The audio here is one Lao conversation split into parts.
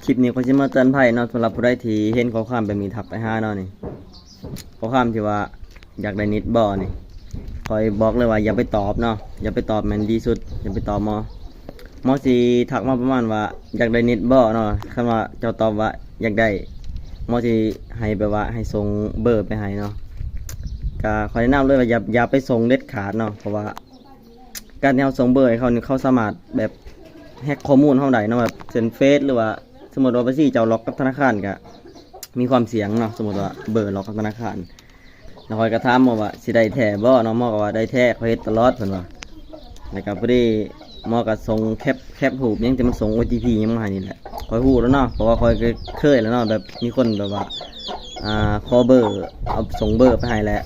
ຄລິບນີ້ຂ້ອຍຊິມາເຕືອນໄພເນາະ ສຳລັບຜູ້ໃດທີ່ເຫັນຂໍ້ຄວາມແບບນີ້ ທັກໄປຫາເນາະນີ້ ຂໍ້ຄວາມທີ່ວ່າຢາກໄດ້ນິດບໍ່ນີ້ ຂ້ອຍບອກເລີຍວ່າຢ່າໄປຕອບເນາະ ຢ່າໄປຕອບແມ່ນດີສຸດ ຢ່າໄປຕອບໝໍ. ໝໍຊິທັກມາປະມານວ່າ ຢາກໄດ້ນິດບໍ່ເນາະ ຄັນວ່າເຈົ້າຕອບວ່າຢາກໄດ້ ໝໍຊິໃຫ້ແບບວ່າໃຫ້ສົ່ງເບີໄປໃຫ້ເນາະ. ກະຂ້ອຍແນະນຳເລີຍວ່າຢ່າ ຢ່າໄປສົ່ງເດັດຂາດເນາະ ເພາະວ່າ ການທີ່ເຮົາສົ່ງເບີໃຫ້ເຂົານີ້ ເຂົາສາມາດແບບແຮັກຂໍ້ມູນເຮົາໄດ້ເນາະ ແບບເຊັ່ນເຟສ ຫຼືວ່າສົມມຸດວ່າບັນຊີເຈົ້າລັອກກັບທະນາຄານ ກະມີຄວາມສ່ຽງເນາະ ສົມມຸດວ່າເບີລັອກກັບທະນາຄານ. ແລ້ວຂ້ອຍກະຖາມໝໍວ່າ ຊິໄດ້ແທ້ບໍ່ເນາະ ໝໍກະວ່າໄດ້ແທ້ ຂ້ອຍເຮັດຕະຫຼອດ ເພິ່ນວ່າ. ແລ້ວກະພໍດີໝໍກະສົ່ງແຄັບ ແຄັບຮູບຫຍັງທີ່ມັນສົ່ງໂອທີພີຫຍັງມາໃຫ້ນີ້ແຫຼະ ຂ້ອຍຮູ້ແລ້ວເນາະ ເພາະວ່າຂ້ອຍກະເຄີຍແລ້ວເນາະ ແບບມີຄົນແບບວ່າ ອ່າ ຂໍເບີ ເອົາສົ່ງເບີໄປໃຫ້ແຫຼະ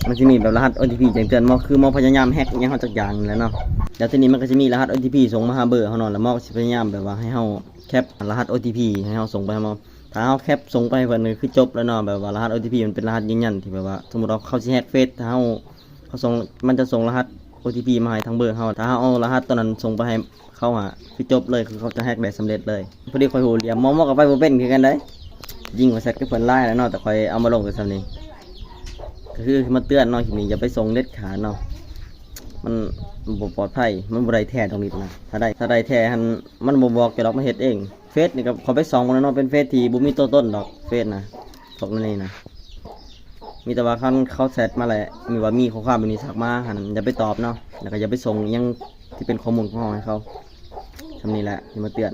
ມັນຊິມີແບບລະຫັດໂອທີພີແຈ້ງເຕືອນ ໝໍຄືໝໍພະຍາຍາມແຮັກຫຍັງເຮົາຈັກຢ່າງນີ້ແຫຼະເນາະ. ແລ້ວທີນີ້ມັນກະຊິມີລະຫັດໂອທີພີສົ່ງມາຫາເບີເຮົາເນາະ ແລ້ວໝໍກະຊິພະຍາຍາມແບບວ່າໃຫ້ເຮົາແຄັບລະຫັດໂອທີພີໃຫ້ເຮົາສົ່ງໄປໃຫ້ໝໍ. ຖ້າເຮົາແຄັບສົ່ງໄປໃຫ້ເພິ່ນ ກະຄືຈົບແລ້ວເນາະ ແບບວ່າລະຫັດໂອທີພີມັນເປັນລະຫັດຢືນຢັນທີ່ແບບວ່າ ສົມມຸດວ່າເຂົາຊິແຮັກເຟສ ຖ້າເຮົາ ເຂົາສົ່ງ ມັນຈະສົ່ງລະຫັດໂອທີພີມາໃຫ້ທາງເບີເຮົາ ຖ້າເຮົາເອົາລະຫັດໂຕນັ້ນສົ່ງໄປໃຫ້ເຂົາຫາ ຄືຈົບເລີຍ ຄືເຂົາຈະແຮັກໄດ້ສຳເລັດເລີຍ. ພໍດີຂ້ອຍຮູ້ຫຼ່ຽມ ໝໍ ໝໍກະໄປບໍ່ເປັນຄືກັນເດ້ ຍິ່ງວ່າແຊັດກັບເພິ່ນຫຼາຍແລ້ວເນາະ ແຕ່ຂ້ອຍເອົາມາລົງແຕ່ສ່ຳນີ້ ກະຄືມາເຕືອນເນາະ ຄລິບນີ້ຢ່າໄປສົ່ງເດັດຂາດເນາະ ມັນບໍ່ປອດໄພ ມັນບໍ່ໄດ້ແທ້ດອກນິດນະ ຖ້າໄດ້ ຖ້າໄດ້ແທ້ຫັ້ນ ມັນບໍ່ບອກເຈົ້າດອກ ມາເຮັດເອງ. ເຟສນີ້ກະຂ້ອຍໄປສ່ອງເບິ່ງແລ້ວເນາະ ເປັນເຟສທີ່ບໍ່ມີຕົວຕົນດອກ ເຟສນະ ພວກນີ້ນະ ມີແຕ່ວ່າຄັນເຂົາແຊັດມາແຫຼະ ມີວ່າມີຂໍ້ຄວາມແບບນີ້ທັກມາຫັ້ນ ຢ່າໄປຕອບເນາະ ແລ້ວກະຢ່າໄປສົ່ງອີ່ຫຍັງທີ່ເປັນຂໍ້ມູນຂອງເຮົາໃຫ້ເຂົາ. ສ່ຳນີ້ແຫຼະທີ່ມາເຕືອນ.